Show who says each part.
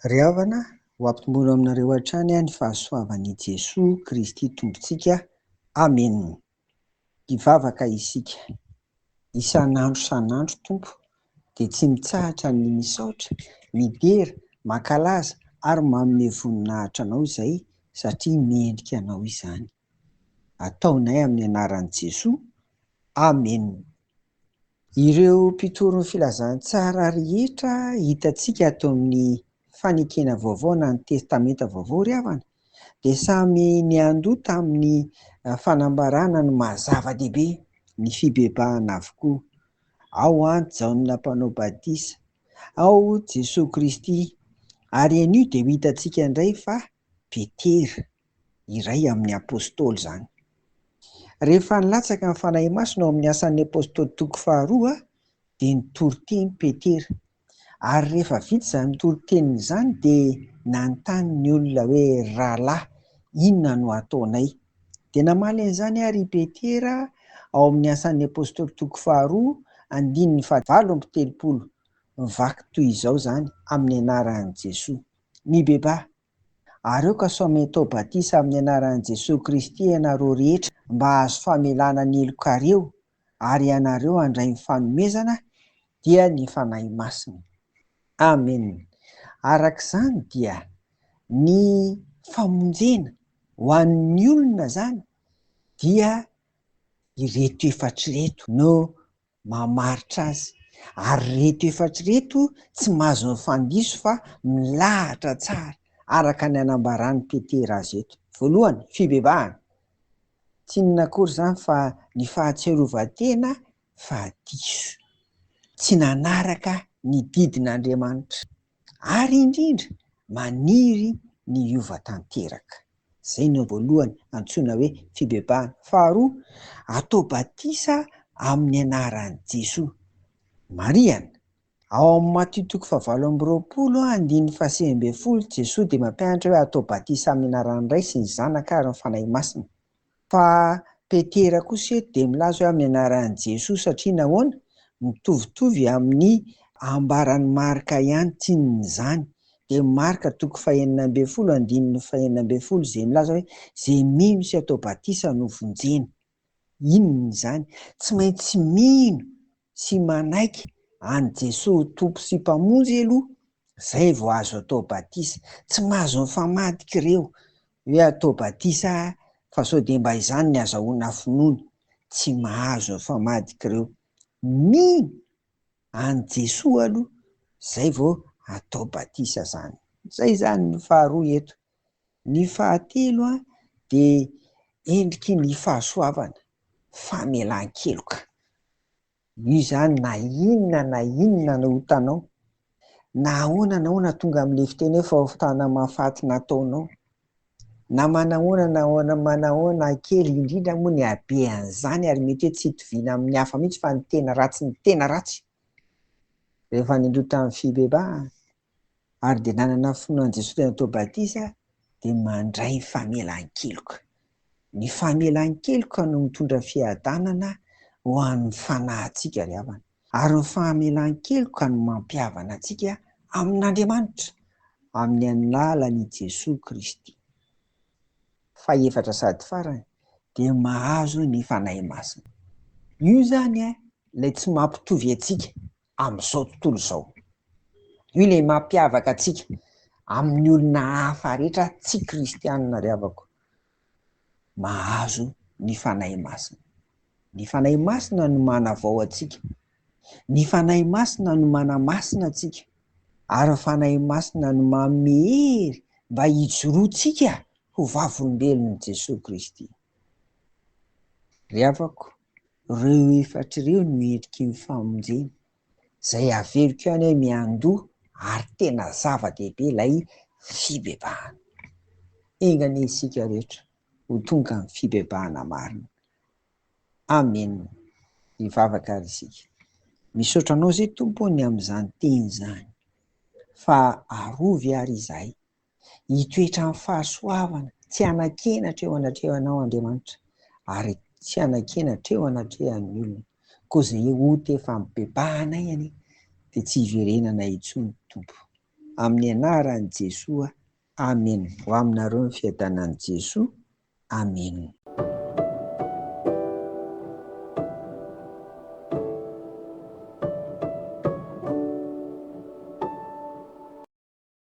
Speaker 1: Ry havana, ho ampitomboina aminareo hatrany ny fahasoavan'i Jesoa Kristy Tompontsika. Amena. Hivavaka isika. Isan'andro isan'andro Tompo dia tsy mitsahatra ny misaotra, midera, mankalaza ary manome voninahitra Anao izay satria mendrika Anao izany. Ataonay amin'ny anaran'i Jesoa. Amena. Ireo mpitory ny filazantsara rehetra hitantsika ato amin'ny Fanekena Vaovao na ny Testamenta Vaovao ry havana dia samy niandoha tamin'ny fanambarana ny maha zava-dehibe ny fibebahana avokoa. Ao Jaona Mpanao Batisa, ao Jesoa Kristy, ary anio dia ho hitantsika indray fa Petera, iray amin'ny Apôstôly izany. Rehefa nilatsaka ny Fanahy Masina ao amin'ny Asan'ny Apôstôly toko faharoa dia nitory teny Petera. Ary rehefa vita izany toriteniny izany dia nanontany ny olona hoe, Rahalahy, inona no hataonay? Dia namaly an'izany àry i Petera ao amin'ny Asan'ny Apôstôly toko faharoa andininy fahavalo amby telopolo. Mivaky toy izao izany, Amin'ny anaran'i Jesoa. Mibebaha, ary aoka samy hatao batisa amin'ny anaran'i Jesoa Kristy ianareo rehetra mba hahazo famelana ny helokareo, ary ianareo handray ny fanomezana, dia ny Fanahy Masina. Amen. Araka izany dia ny famonjena ho an'ny olona izany dia ireto efatra ireto no mamaritra azy. Ary ireto efatra ireto tsy mahazo mifandiso fa milahatra tsara araka ny anambaran'i Petera azy eto. Voalohany, fibebahana. Tsy inona akory izany fa ny fahatsiarovan-tena fa diso. Tsy nanaraka ny didin'Andriamanitra. Ary indrindra, maniry ny hiova tanteraka. Izay no voalohany antsoina hoe fibebahana. Faharoa, atao batisa amin'ny anaran'i Jesoa. Marihana, ao amin'ny Matio toko fahavalo amby roapolo andininy fahasivy ambin'ny folo, Jesoa dia mampianatra hoe atao batisa amin'ny anaran'ny Ray sy ny Zanaka ary ny Fanahy Masina. Fa Petera kosa eto dia milaza hoe amin'ny anaran'i Jesoa satria nahoana? Mitovitovy amin'ny ambaran'i Marka ihany tsinona izany. Dia Marka toko fahenina ambin'ny folo andininy fahenina ambin'ny folo izay milaza hoe izay mino sy atao batisa no vonjena. Inona izany? Tsy maintsy mino sy manaiky an'i Jesoa ho Tompo sy Mpamonjy aloha izay vao azo atao batisa. Tsy mahazo mifamadika ireo hoe atao batisa fa sao dia mba izany ny azahoana finoana. Tsy mahazo mifamadika ireo. Mino an'i Jesoa aloha izay vao atao batisa izany. Izay izany ny faharoa eto. Ny fahatelo dia endriky ny fahasoavana, famelan-keloka. Io izany na inona na inona no otanao, na ahoana na ahoana tonga amin'ilay fiteny hoe fahotana mahafaty nataonao, na manahoana na ahoana manahoana kely indrindra moa ny habean'izany ary mety hoe tsy itoviana amin'ny hafa mihitsy fa ny tena ratsy ny tena ratsy. Rehefa nindroa tamin'ny fibebahana ary dia nanana finoana an'i Jesoa dia natao batisa dia mandray famelan-keloka. Ny famelan-keloka no mitondra fiadanana ho an'ny fanahintsika ry havana. Ary ny famelan-keloka no mampihavana antsika amin'Andriamanitra amin'ny alalan'i Jesoa Kristy. Fahefatra sady farany dia mahazo ny Fanahy Masina. Io izany ilay tsy mampitovy antsika amin'izao tontolo izao. Io ilay mampiavaka antsika amin'ny olona hafa rehetra tsy kristianina ry havako. Mahazo ny Fanahy Masina. Ny Fanahy Masina no manavao antsika. Ny Fanahy Masina no manamasina antsika. Ary ny Fanahy Masina no manome hery mba hijoroantsika ho vavolombelon'i Jesoa Kristy. Ry havako, ireo efatra ireo no endriky ny famonjena, izay averiko ihany hoe miandoha ary tena zava-dehibe ilay fibebahana. Enga anie isika rehetra ho tonga amin'ny fibebahana marina. Amen. Hivavaka ary isika. Misaotra Anao izay Tompo ô ny amin'izany teny izany, fa arovy ary izahay Hitoetra amin'ny fahasoavana, tsy hanan-kenatra eo anatrehanao Andriamanitra, ary tsy hanan-kenatra eo anatrehan'ny olona. Koa izay ota efa nibebahanay anie, dia tsy hiverenana intsony, Tompo. Amin'ny anaran'i Jesoa. Amena. Ho aminareo ny fiadanan'i Jesoa. Amena.